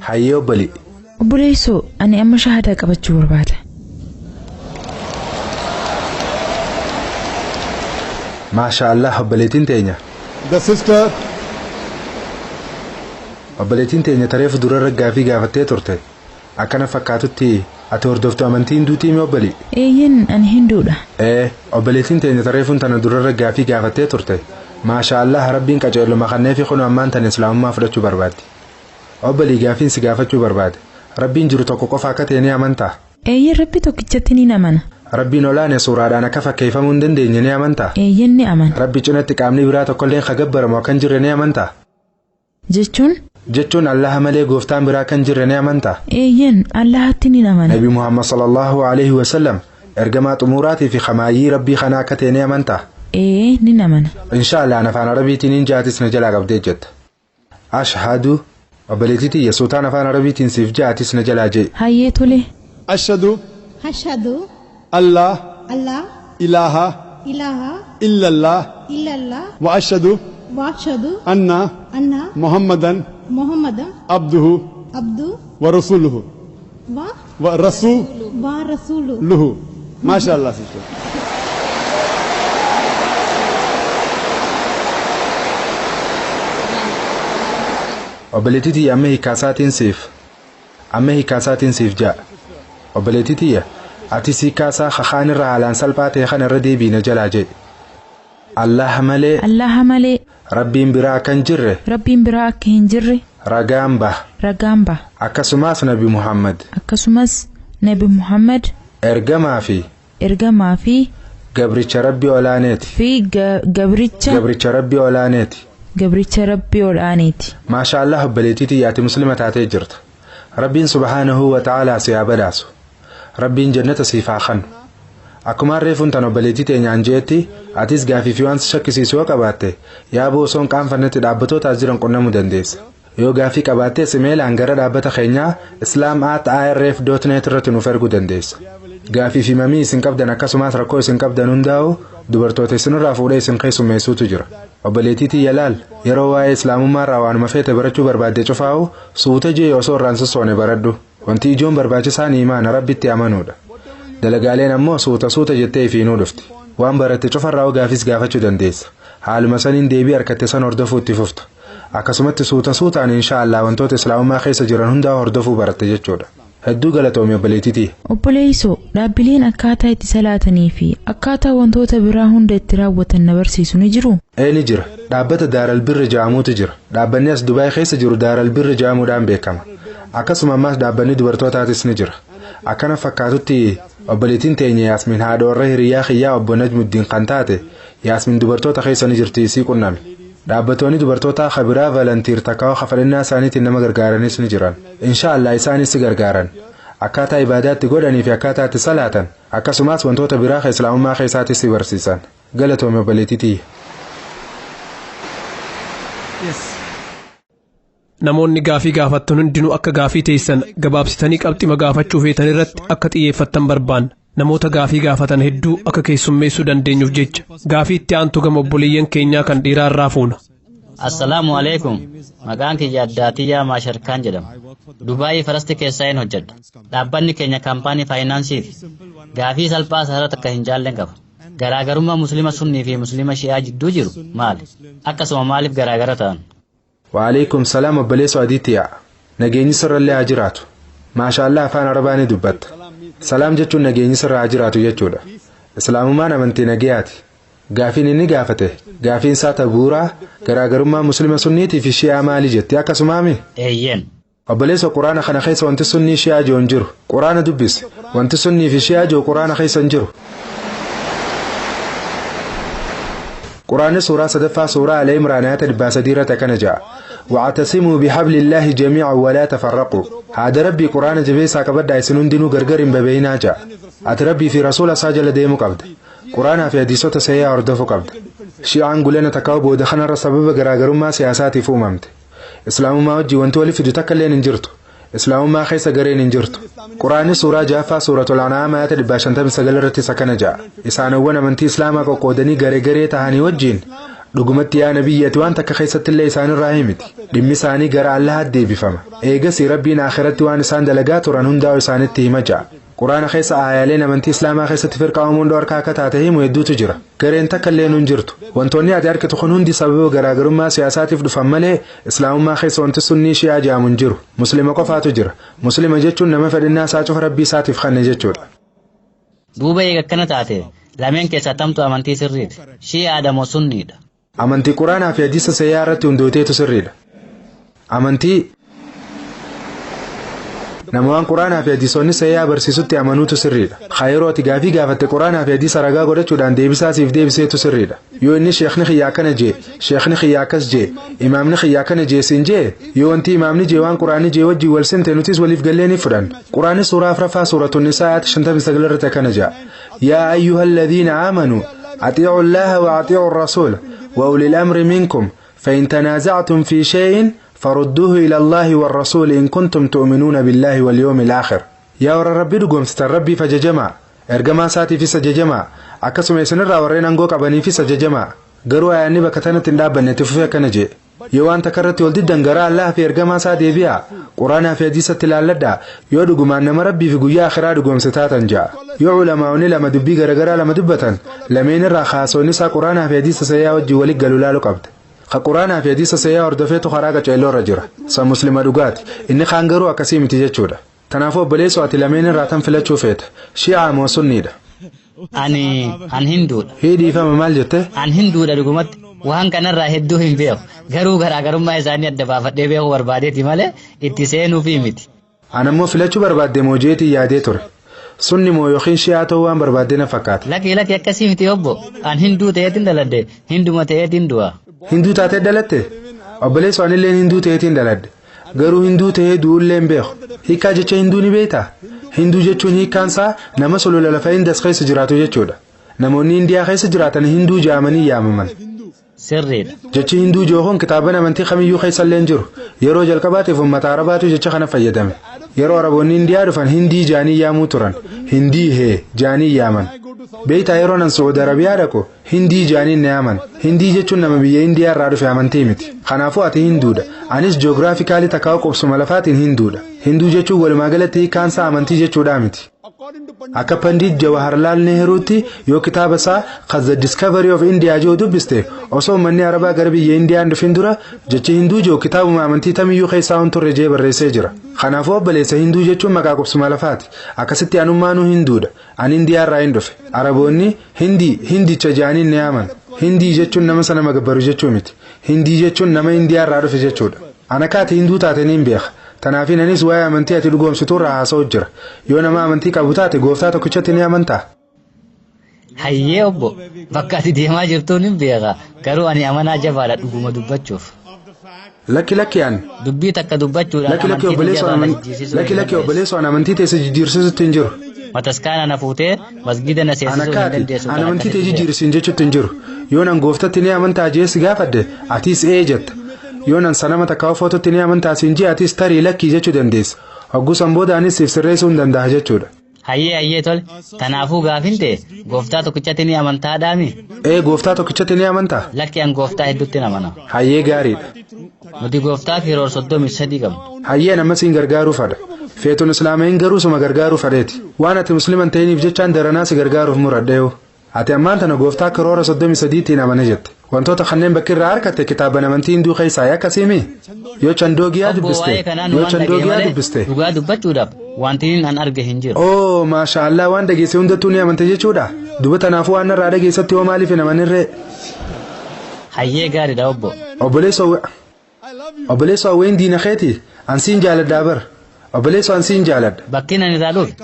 Hayyee obbali. Obboleessoo ani amma shahaadaa qabachuu barbaada. Maasha Allah obboleettiin teenya. The sister Obboleettiin teenya tareef durarra gaafii gaafattee turte. Akkana fakkaatutti ati hordoftu amantii hinduutii mi obbali? Eeyyen ani hinduudha. Ee obboleettiin teenya tareefuun tana durarra gaafii gaafattee turte. Maasha Allah rabbiin qajeeluma kanneefi kun ammaan tana islaamummaa fudhachuu barbaaddi. Obbolii gaafiin si gaafachuu barbaade. Rabbiin jiru tokko qofa akka ta'e ni amantaa? Eeyyen rabbi tokkichatti ni amana. Rabbiin olaane suuraadhaan akka fakkeeffamuu hin dandeenye ni amantaa? Eeyyen ni amana. Rabbi cinatti qaamni biraa tokkolleen ka gabbaramu akka hin jirre ni amantaa? Jechuun Jechuun Allaha malee gooftaan biraa kan jirre ni amantaa? eeyyen Allahatti ni amana. Nabi Muhammad sallallahu alaihi wasallam ergamaa xumuraatii fi kamaayyii rabbii kanaa akka ta'e ni amantaa? Ee ni amana. Inshaallah an afaan Arabiitiin hin jaatis na jalaa qabdee jetta. Ashhadu obboleettii tiyya suutaan afaan Arabiitiin siif jaatis na jalaa jee. Hayyee tole. Ashhadu Ashhadu Allah Allah ilaha ilaha illallah illallah wa ashhadu wa ashhadu anna anna Muhammadan Muhammadan abduhu abdu wa rasuluhu wa wa rasuluhu. wa rasuluhu. MashaAllah sister. Obboleettii tiyya amma hiikkaasaatiin siif amma hiikkaasaatiin siif ja'a. Obboleettii tiyya ati hiikkaasaa kakaan irra haalaan salphaa ta'e kana irra deebii na jalaa jedhe. Allah malee Allaha malee rabbiin biraa akka hin jirre rabbiin biraa akka hin jirre ragaan baha. ragaan baha. Akkasumas Nabi Muhammad Akkasumas Nabi Muhammad ergamaa fi ergamaa fi gabricha rabbii olaaneeti. fi gabricha Gabricha rabbii olaaneeti. gabricha rabbii ol'aaneeti. Maasha Allah obboleettii tiyya ati muslima taatee jirta. Rabbiin subhaanahu wa ta'aalaa si haa badhaasu. Rabbiin jannata siif haa kennu. Akkuma reefuun tan obboleettii teenyaan jeetti atis gaafii fi waan si shakkisiisu yoo qabaatte yaaboo osoo hin qaanfannetti dhaabbatoota as jiran qunnamuu dandeessa. Yoo gaafii qabaattes imeelaan gara dhaabbata keenyaa islam@irf.net irratti nuuf erguu dandeessa. Gaafii fi mamii isin qabdan akkasumas rakkoo isin qabdan hundaa'u dubartoota isinirraa fuudhee isin keessummeessuutu jira. Obboleettii tiyya laal yeroo waa'ee islaamummaa irraa waanuma feete barachuu barbaadde cufaa'u suuta jee osoo irraan sossoone baradhu. Wanti ijoon barbaachisaan imaana rabbitti amanuudha. Dalagaaleen ammoo suuta suuta jettee ifiinuu dhufti. Waan baratte cufarraa gaafis gaafachuu dandeessa. Haaluma saniin deebii harkatte san hordofuu itti fufta. Akkasumatti suuta suutaan inshaallah wantoota islaamummaa keessa jiran hundaa hordofuu baratte jechuudha. Hedduu galatoomi obboleettii tiyya. Obboleessoo dhaabbileen akkaataa itti salaatanii fi akkaataa wantoota biraa hunda itti raawwatan na barsiisu ni jiru. Ee ni jira. Dhaabbata Daaral Birri jedhamutu jira. Dhaabbanni as Dubaay keessa jiru Daaral Birri jedhamuudhaan beekama. Akkasuma ammaas dhaabbanni dubartootaatis ni jira. Akkana fakkaatutti obboleettiin teenya Yaasmin haadha warra hiriyaa kiyyaa obbo Najmuddiin kan taate Yaasmin dubartoota keessa ni jirti isii qunname. Dhaabbatoonni dubartootaa kabiraa volunteer takkaa'u kafalannaa isaaniitiin nama gargaaranis ni jiran. Inshaallah isaanis si gargaaran. Akkaataa ibaadaatti godhanii fi akkaataa itti salaatan akkasumas wantoota biraa kan islaamummaa keessaatis si barsiisan. Galatoomi obboleettii tiyya. Namoonni gaafii gaafattan hundinuu akka gaafii teessan gabaabsitanii qabxima gaafachuu feetan irratti akka xiyyeeffattan barbaanna. Namoota gaafii gaafatan hedduu akka keessummeessuu dandeenyuuf jecha gaafii itti aantu gama obboleeyyan keenyaa kan dhiiraa irraa fuuna. Assalaamu alaikum. Maqaan kiyya Addaatiyyaa Maasharkaan jedhama. Dubaayii Farasti keessaa hin hojjedha. Dhaabbanni keenya kaampaanii faayinaansiiti. Gaafii salphaa sarara takka hin jaallen qaba. Garaagarummaa Musliima Sunnii fi Musliima Shi'aa jidduu jiru maali? Akkasuma maaliif garaagara ta'an? Waalaikum salaam obboleessoo adiitti yaa. Nageenyi sirrallee haa jiraatu. Maashaallah afaan Arabaa ni dubbatta. Salaam jechuun nageenyi sirra haa jiraatu jechuudha. Islaamummaan amantii nagayaati. Gaafiin inni gaafate gaafiin isaa tabuuraa garaagarummaa Musliima Sunniitii fi Shi'aa maali jetti akkasumaami? Eeyyeen. Obboleessa quraana kana keessa wanti sunnii Shi'aa jiru hin jiru. Quraana dubbisi. Wanti sunnii fi Shi'aa jiru quraana keessa hin jiru. Quraanni suuraa sadaffaa suuraa Al Imraan ayata 300 irratti akkana jedha. واعتصموا بحبل الله جميعا ولا تفرقوا. Haada rabbii quraana jabeessaa qabadhaa isin hundinuu gargar hin baba'inaa jedha. Ati rabbii fi rasuula isaa jala deemuu qabda. Quraanaa fi hadiisota sahihaa hordofuu qabda. Shi'aan gulana takkaa'u booda kanarra sababa garaagarummaa siyaasaatiif uumamte. Islaamummaa wajjin wanti wali fidu takka illeen hin jirtu. Islaamummaa keessa gareen hin jirtu. Quraanni suuraa ja'affaa suuratul An'aam ayata 159 irrattis akkana jedha. Isaanowwan amantii Islaamaa qoqqoodanii garee garee tahanii wajjin Dhugumatti yaa nabiyyi, ati waan takka keessatti illee isaanirraa himiti. Dhimmi isaanii gara Allahaatti deebifama. Eegasii Rabbiin akhiratti waan isaan dalagaa turan hundaa'u isaanitti hima ja'a. Quraana keessa aayaaleen amantii Islaamaa keessatti firqaa uumuun dhorkaa akka taate himu hedduutu jira. Gareen takka illee nun jirtu. Wantoonni ati argitu kun hundi sababa garaagarummaa siyaasaatiif dhufan malee Islaamummaa keessa wanti Sunnii, Shi'aa jedhamu hin jiru. Muslima qofaatu jira. Muslima jechuun nama fedhinnaa isaa cufa Rabbii isaatiif kanne jechuudha. Duuba eega akkana taate, lameen keessaa tamtu amantii sirriiti? Shi'aadha moo Sunniidha? Amantii Quraanaa fi hadiisa sayyaa irratti hundooteetu sirriidha. Amantii nama waan Quraanaa fi hadiisonni sayyaa barsiisutti amanuutu sirriidha. Yeroo ati gaafii gaafatte Quraanaa fi hadiisa ragaa godhachuudhaan deebisaa siif deebiseetu sirriidha. Yoo inni sheekni xiyyaa akkana jee, sheekni xiyyaa akkas jee, imaamni xiyyaa akkana jee siin jee, yoo wanti imaamni jee waan Quraanni jee wajjin wal simte, nutis waliif gallee ni fudhanna. Quraanni suuraa 4ffaa, Suuratu Nisaa, ayata 59 irratti akkana jaa: "يا أيها الذين آمنوا أطيعوا الله وأطيعوا الرسول وأولي الأمر منكم فإن تنازعتم في شيء فردوه إلى الله والرسول إن كنتم تؤمنون بالله واليوم الآخر." Yaa warra Rabbi dhugoomsitan, Rabbiif ajajamaa, ergamaa isaatiifis ajajamaa, akkasuma isinirraa warreen aangoo qabaniifis ajajamaa. Garuu ayaanni bakka tanatti hin dhaabbanne, itti fufee akkana jee: yoo waan takka irratti wal diddan gara Allaah fi ergamaa isaa deebi'aa, Quraanaa fi hadiisatti ilaalladhaa, yoo dhugumaan nama Rabbii fi guyyaa akhiraa dhugoomse taatan ja'a. Yoo ulamaa'onni lama dubbii garagaraa lama dubbatan, lameen irraa kaasoonni isaa Quraanaa fi hadiisa sayyaa wajjin walit galu ilaalu qabda. Ka Quraanaa fi hadiisa sayyaa hordofeetu karaa qaceelloo irra jira. San Muslima dhugaati. Inni kaan garuu akkasii miti jechuudha. Kanaafuu obboleessoo, ati lameen irraa tan filachuu feeta? Shi'aa moo Sunniidha? Ani an Hinduudha. Hii, dhiifama, maal jette? An Hinduudha dhugumatti. Waan kanarraa hedduu hin beeku. Garuu garaagarummaa isaanii adda baafadhee beekuu barbaadeeti malee itti seenuufii miti. An ammoo filachuu barbaadde moo jeetii yaadee ture. Sunni moo yookiin Shi'aa ta'uu waan barbaadde na fakkaata. Lakki, lakki, akkasii miti obbo. An Hinduu ta'eetiin dhaladhe. Hinduma ta'eetiin du'a. Hinduu taatee dhalatte? Obboleessoo, anilleen Hinduu ta'eetiin dhaladhe. Garuu Hinduu ta'ee du'ullee hin beeku. Hiikkaa jecha Hinduu ni beektaa? Hinduu jechuun hiikkaan isaa nama sulula lafa Indas keessa jiraatu jechuudha. Namoonni Indiyaa keessa jiraatan Hinduu jedhamanii yaamaman. Sirriidha. Jechi Hinduu jiru kun kitaaban amantii kamiyyuu keessa illee hin jiru. Yeroo jalqabaatiif uummata Arabaatu jecha kana fayyadame. Yeroo Araboonni Indiyaa dhufan Hindii jaanii yaamuu turan. Hindii hee jaanii yaaman. Beektaa, yeroo nan Saudi Arabiyaa dhaqu Hindii jaaniin na yaaman. Hindii jechuun nama biyya Indiyaa irraa dhufe, amantii miti. Kanaafuu ati Hinduudha. Anis geographically takkaa'u qubsuma lafaatiin Hinduudha. Hinduu jechuun walumaa galatti hiikkaan isaa amantii jechuudhaa miti. Akka Pandit Jawaharlaal Neheruutti, yoo kitaaba isaa The Discovery of India jiru dubbiste, osoo uummanni Arabaa gara biyya Indiyaa hin dhufin dura jechi Hinduu jiru kitaabuma amantii tamiyyuu keessaa hin turre jee barreessee jira. Kanaafuu obboleessa, Hinduu jechuun maqaa qubsuma lafaati. Akkasitti anummaanuu Hinduudha. Ani Indiyaa irraa hin dhufe. Araboonni Hindii, Hindicha jedhanii ni yaaman. Hindii jechuun nama sana magabbaru jechuu miti. Hindii jechuun nama Indiyaa irraa dhufe jechuudha. Ana kaati Hinduu taate niin beeka. Kanaafin anis waa'ee amantii ati dhugoomsitu irraa haasa'u jira. Yoo nama amantii qabu taate, gooftaa tokkichatti ni amantaa? Hayyee obbo, bakka ati deemaa jirtuun hin beeka. Garuu ani amanaa jabaadha dhuguma dubbachuuf. Lakki, lakki, an. Dubbii takka dubbachuudhaan Lakki, lakki, amantii obboleessoo, tiyya irraa na jijjiirsisuu lakki, hin lakki, dandeessu. obboleessoo, an amantii teessa jijjiirsisutti hin jiru. Mataskaana na fuutee masgida na Ana seensisuu hin kaati dandeessu an kan amantii tee akkasitti beeku. jijjiirsiin jechutti hin jiru. Yoo nan gooftatti ni amantaa jee si gaafadde, atis ee jetta. Yoo nan sanama takka foototti ni amantaa siin jee, atis tarii lakkii jechuu dandeessa. Hogguu san booda anis siif sirreessuu hin danda'a jechuudha. Hayyee, hayyee, tole. Kanaafuu gaafin ta'e gooftaa tokkichatti ni amantaadhaami? Ee, gooftaa tokkichatti ni amantaa? Lakki, an gooftaa hedduutti amana. Hayyee, gaariidha. Nuti gooftaa kiroor 33 qabna. Hayyeen amma siin gargaaruu fadha. Feetun Islaamayin garuu suma gargaaruu fadheeti. Waan ati Musliman ta'iniif jechaan daranaa si gargaaruuf muradheewu. Ati ammaan tana gooftaa kiroora 33tiin amane jette. Wantoota kanneen bakki irraa argatte kitaaban amantii Hinduu keessaa akkasiimi? Yoo Chandoogiyaa Obbo, dubbiste, waa'ee kanaan yoo waan dhaga'e Chandoogiyaa malee dubbiste. dhugaa dubbachuudhaaf wanti inni an arge hin jiru. Oo, maasha Allah, waan dhageesse hundattuu ni amante jechuudha. Duba tanaafuu waan narraa dhageessatti hoo maaliif hin amanirree? Hayyee, gaariidha obbo. Obboleessoo, obboleessoo, hawween diina keeti, an siin jaaladhaa bar. Obboleessoo, an siin jaaladha. Bakki ani irraa dhufe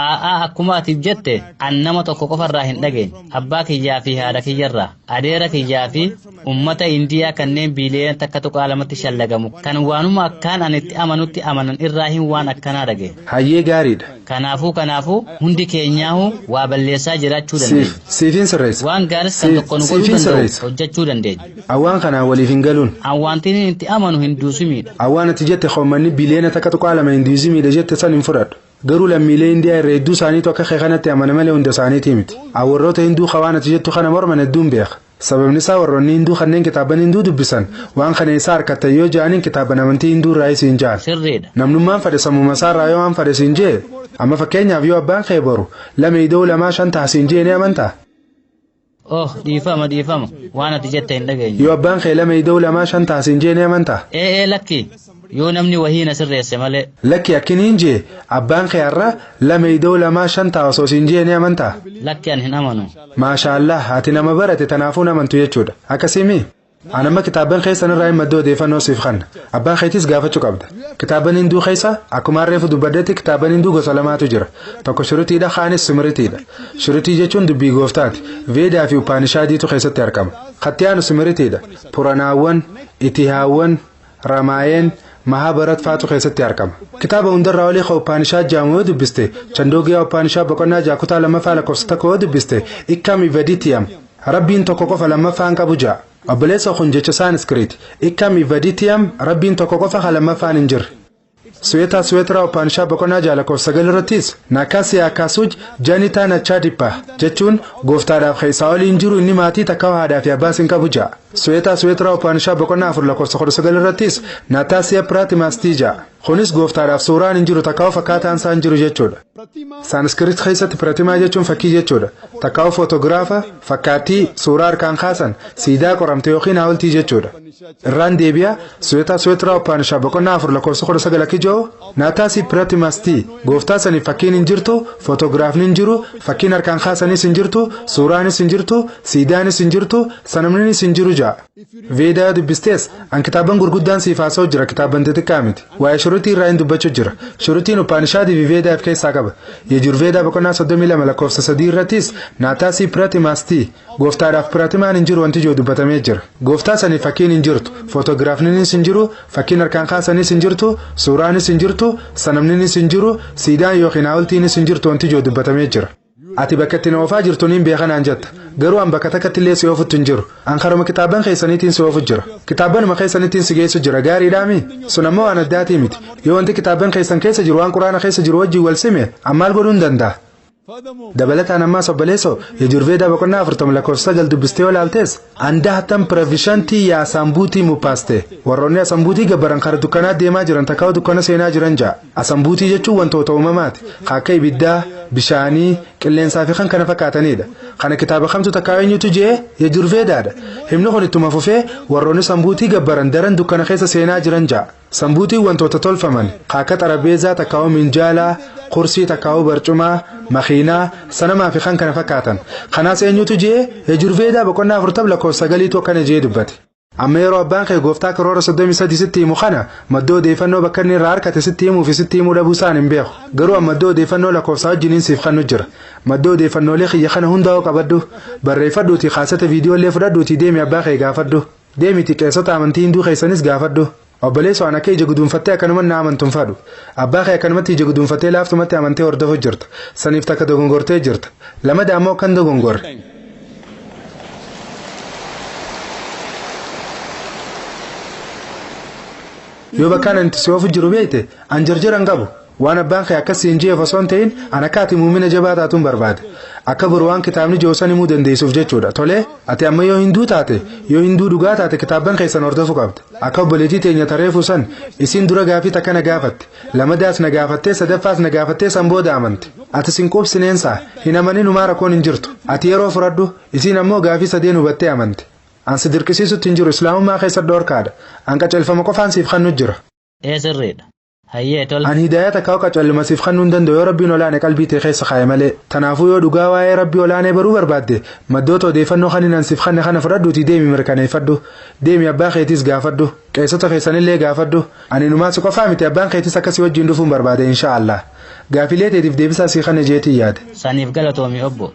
a'aa akkuma ati jette an nama tokko qofarraa hin dhageenye. Abbaa kiyyaa fi haadha kiyyarraa, adeera kiyyaa fi ummata Indiyaa kanneen biiliyoona 1.2tti shallagamu kan waanuma akkaan ani itti amanutti amanan irraa hin waan akkanaa dhageenye. Hayyee, gaariidha. Kanaafuu hundi keenyaahu waa balleessaa jiraachuu dandeenya. Siifin sirreessa. Waan gaaris kan tokko nu godhuu Siifin danda'u sirreessa. hojjechuu dandeenya. Awwaan kanaan waliif hin galuun. An wanti inni itti amanu Hinduuzimiidha. Awwaan ati jette hoommanni biliyoona 1.2 Hinduuzimiidha jette san hin fudhadhu. Garuu lammiilee Indiyaa irra hedduu isaaniitu akka kee kanatti amana malee hunda isaaniitii miti. Awwarroota Hinduu hawaan ati jettu kana morman hedduun beeka. Sababni isaa warroonni Hinduu kanneen kitaaban Hinduu dubbisan waan kana isaa harkattan yoo ja'aniin kitaaban amantii Hinduu irraa isiin ja'an. Sirriidha. Namnummaan fedhe sammuma isaa irraa yoo waan fedhe siin jee, amma fakkeenyaaf yoo abbaan kee boru 2 ida'uu 2 5 ta'a siin jee ni amantaa? Oh, dhiifama dhiifama, waan ati jette hin dhageenye. Yoo abbaan kee 2 ida'uu 2 5 ta'a siin jee ni amantaa? Ee ee lakki, yoo namni wahii na sirreesse malee. Lakki akkiniin jee, abbaan kee har'a 2 ida'uu 2 5 ta'a osoo siin jee ni amantaa? Lakki an hin amanu. Maashaallah, ati nama barate tanaafuu hin amantu jechuudha. Akkasiimi? An amma kitaabban keessan irraa hin madda odeeffannoo siif kanna. Abbaa keetis gaafachuu qabda. Kitaabban Hinduu keessa akkuma reefu dubbadhetti kitaabban Hinduu gosa lamaatu jira. Tokko Shurutiidha, kaanis Simritiidha. Shurutii jechuun dubbii gooftaati. Veedaa fi Upanishaadiitu keessatti argama. Katti aanu Simritiidha. Puranaawwan, Itihaawwan, Ramaayeen, Mahabharat faatu keessatti argama. Kitaaba hundarraa olii ka Upanishaad jedhamu yoo dubbiste, Chandogyaa Upanishaad boqonnaa 6 kutaa 2ffaa lakkoofsa 1 yoo dubbiste, Ikkam Ivaditiyam, Rabbiin tokko qofa lammaffaan qabu ja'a. Obboleessa kun jecha Saaniskiriiti. Ikkam Ivaditiyam, Rabbiin tokko qofa ka lammaffaan hin jirre. Suweetaa Suweetraa Upanishaad boqonnaa 6 lakkoofsa 9 irrattis Nakasiyaa Kasuj Janita Nachadipa jechuun gooftaadhaaf keessaa olii hin jiru, inni maatii takka haadhaa fi abbaas hin qabu ja'a. Suweetaa Suweetraa Upanishaad boqonnaa 4 lakkoofsa 19 irrattis Nataasiya Piraatimaastii ja'a. Kunis gooftaadhaaf suuraan hin jiru takka fakkaataan isaa hin jiru jechuudha. Saaniskiriit keessatti Piratimaa jechuun fakkii jechuudha. Takka footograafa, fakkaattii, suuraa harkaan kaasan, siidaa qoramte yookiin hawultii jechuudha. Irraan deebi'a Suweetaa Suweetraa Upanishaad boqonnaa 4 lakkoofsa 19 akki jiru Naataasii Piratimastii gooftaa saniif fakkiin hin jirtu, footoogiraafni hin jiru, fakkiin harkaan kaasanis hin jirtu, suuraanis hin jirtu, siidaanis hin jirtu, sanamninis hin jiru ja'a. Veedaa dubbistees an kitaaban gurguddaan siif haasa'u jira, kitaaban xixiqqaa miti. Waa'ee shurutii irraa hin dubbachuu jira. Shurutiin Upanishaadii fi Veedaa of keessaa qaba. Yajurveedaa boqonnaa 32 lakkoofsa 3 irrattis Naataasii Piratimastii gooftaadhaaf Piratimaan hin jiru wanti jiru dubbatamee jira. Gooftaa saniif fakkiin hin jirtu, footoogiraafninis hin jiru, fakkiin harkaan kaasanis hin jirtu, suuraanis hin jirtu, sanamninis hin jiru, siidaan yookiin hawultiinis hin jirtu wanti jiru dubbatamee jira. Ati bakka itti na oofaa jirtu niin beekanaan jetta. Garuu an bakka takkatti illee si oofutti hin jiru. An karuma kitaaban keessaniitiin si oofu jira. Kitaabanuma keessanittiin si geessu jira. Gaariidhaami? Sun ammoo waan addaatii miti. Yoo wanti kitaaban keessan keessa jiru waan Quraana keessa jiru wajjin wal sime, an maal godhuu hin danda'a? Dabalataan ammaas obboleessoo, Yajurveedaa boqonnaa 40 lakkoofsa 9 dubbistee yoo ilaaltes, Andahtan Pravishantii yaa Sambuutii mupaaste. Warroonni Asambuutii gabbaran kara dukkanaa deemaa jiran takkaa dukkana seenaa jiran ja'a. Asambuutii jechuun wantoota uumamaati. Akka ibiddaa, bishaanii, qilleensaa fi kan kana fakkaatanidha. Kana kitaaba kamtu takkaa eenyutu jee? Yajurveedaadha. Himni kun ittuma fufee warroonni Sambuutii gabbaran daran dukkana keessa seenaa jiran ja'a. Sambuutiin wantoota tolfaman akka xarabeezaa takkaa'uu minjaalaa, kursii takkaa'uu barcumaa, makiinaa, sanamaa fi kan kana fakkaatan. Kanaas eenyutu jee? Yajurveedaa boqonnaa 40 lakkoofsa 9 akkana jee dubbate. Amma yeroo abbaan kee gooftaa karoora 33 sitti himu kana maddoo odeeffannoo bakka inni irraa harkate sitti himuu fi sitti himuu dhabuu isaan hin beeku. Garuu amma maddoo odeeffannoo lakkoofsa wajjiniin siif kennu jira. Maddoo odeeffannoolee kiyya kana hundaa'uu qabadhu. Barreeffadhuutii kaasata viidiyoolee fudhadhuutii deemi abbaa kee gaafadhu. Deemiti qeessota amantii Hinduu keessanis gaafadhu. Obboleessoo an akka ija guduunfattee akkanuma na amantuun fadhu. Abbaa kee akkanumatti ija guduunfattee laaftumatti amantee hordofu jirta. Saniif takka dogongortee jirta. Lamada ammoo akkan dogongorre. Yoo bakkaan ani si oofu jiru beekte an jarjara hin qabu. Waan abbaan kee akkas siin jeef osoo hin ta'in an akka ati muumina jabaa taatuun barbaade. Akka boru waan kitaabni jiru san himuu dandeessuuf jechuudha. Tolee, ati amma yoo Hinduu taate, yoo Hinduu dhugaa taate kitaabban keessan hordofuu qabda. Akka obboleettii teenya tareefuu san isiin dura gaafii takka na gaafatte. Lamadaas na gaafattee, sadaffaas na gaafattee san booda amante. Ati sin quubsineensaa hin amanin humaa rakkoon hin jirtu. Ati yeroo fudhadhu isiin ammoo gaafii sadeen hubattee amante. An si dirqisiisutti hin jiru, Islaamummaa keessa dhoorkaadha. An qaceelfama qofaan siif kennu jira. Ee sirriidha. Hayyee tola. An hidaaya takka qaceelluma siif kennuu hin danda'u yoo Rabbiin olaane qalbii tee keessa kaa'e malee. Tanaafuu yoo dhugaa waa'ee Rabbii olaanee baruu barbaadde maddoota odeeffannoo kan inni siif kenne kana fudhadhuutii deemi mirkaneeffadhu. Deemi abbaa keetiis gaafadhu. Qeessota keessanillee gaafadhu. Ani numaa si qofaa miti abbaan keetis akka si wajjin dhufuun barbaade insha Allah. Gaafilee teetiif deebisaa sii kenne jeetii yaade. Saniif galatoomi obbo.